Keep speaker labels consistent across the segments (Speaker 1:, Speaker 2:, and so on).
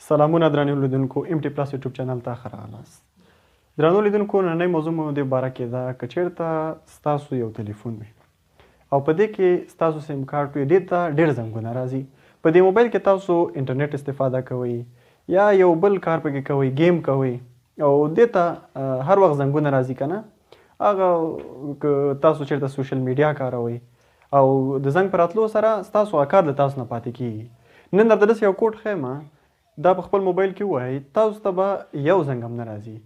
Speaker 1: سلامونه درنو لیدونکو، ایم ټي پلاس یوټیوب چینل ته ښه راغلاست. درنو لیدونکو، نننۍ موضوع مو دې باره کې ده که چیرته ستاسو یو تلیفون وي او په دې کې ستاسو سیم کارت وي، دې ته ډېر زنګونه راځي. په دې موبایل کې تاسو انټرنیټ استفاده کوئ یا یو بل کار پکې کوئ، ګیم کوئ او دې ته هر وخت زنګونه راځي که نه، هغه که تاسو چیرته سوشل میډیا کاروئ او د زنګ په راتلو سره ستاسو هغه کار له تاسو نه پاتې کیږي. نن درته داسې یو کوډ ښیم، دا په خپل موبایل کې ووهئ، تاسو ته به یو زنګ هم نه راځي.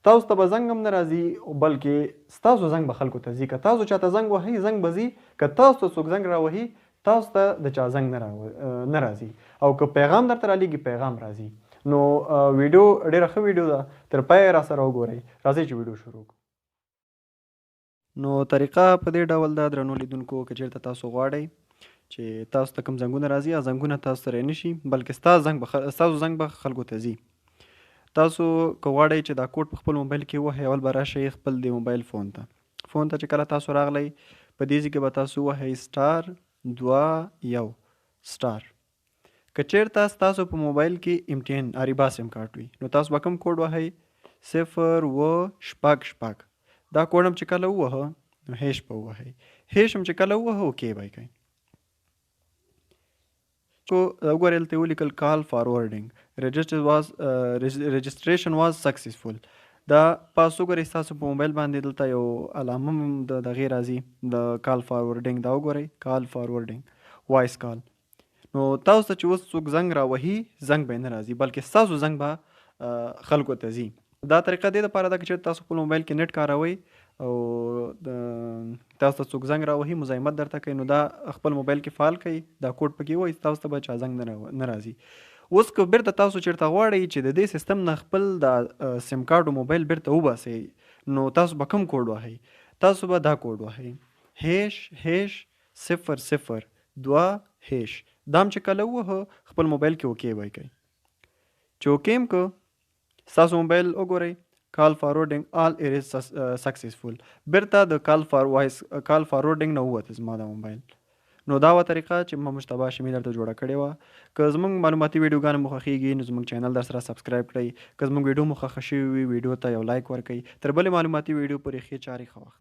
Speaker 1: تاسو ته به زنګ هم نه راځي، بلکې ستاسو زنګ به خلکو ته ځي. که تاسو چاته زنګ وهئ، زنګ به ځي. که تاسو ته څوک زنګ راوهي، تاسو ته د چا زنګ نه راځي. او که پیغام درته رالیږي، پیغام راځي. نو ویډیو ډېره ښه ویډیو ده، تر پایه یې راسره وګورئ. راځئ چې ویډیو شروع کړو. نو طریقه په دې ډول ده درنو لیدونکو، که چېرته تاسو غواړئ چې تاسو ته کوم زنګونه راځي، هغه زنګونه تاسو ته رانه شي، بلکې ستاسو زنګ به خلکو ته ځي. تاسو که غواړئ چې دا کوډ په خپل موبایل کې ووهئ، اول به راشئ خپل د موبایل فون ته. فون ته چې کله تاسو راغلئ، په دې ځای کې به تاسو ووهئ *21*. که چېرته ستاسو په موبایل کې ایم ټي این اریبا سیم کارت وي، نو تاسو به کوم کوډ وهئ؟ 0766. دا کوډ هم چې کله ووهه، نو هیش به ووهئ. هیش هم چې کله ووهه، اوکې به یې کړئ. وګورئ، دلته یې ولیکل کال فارورډینګ registration was successful. دا پاس وګورئ، ستاسو په موبایل باندې دلته یو علامه هم د دغې راځي، د کال فارورډینګ. دا وګورئ، کال فارورډینګ وایس کال. نو تاسو ته چې اوس څوک زنګ راوهي، زنګ به یې نه راځي، بلکې ستاسو زنګ به خلکو ته ځي. دا طریقه دې دپاره ده که چېرته تاسو خپل موبایل کې نټ کاروئ او تاسو ته څوک زنګ راوهي، مزاحمت درته کوي، نو دا خپل موبایل کې فعال کړئ، دا کوډ پکې ووهئ، تاسو ته به چا زنګ نه راځي. اوس که بیرته تاسو چېرته غواړئ چې د دې سیستم نه خپل د سیم کارت او موبایل بیرته وباسئ، نو تاسو به کوم کوډ وهئ؟ تاسو به دا کوډ وهئ، ##002#. دا هم چې کله ووهه، خپل موبایل کې اوکې به یې کړئ. چې اوکې هم که، ستاسو موبایل وګورئ، کال فارورډینګ آل ایریز سکسیسفول. بیرته د کال فارورډینګ نه ووته زما دا موبایل. نو دا وه طریقه چې ما مجتبی هاشمي درته جوړه کړې وه. که زموږ معلوماتي ویډیوګانې مو خوښیږي، نو زموږ چینل در سره سبسکرایب کړئ. که زموږ ویډیو مو خوښه شوې وي، ویډیو ته یو لایک ورکړئ. تر بلې معلوماتي ویډیو پورې ښې چارې، ښه وخت.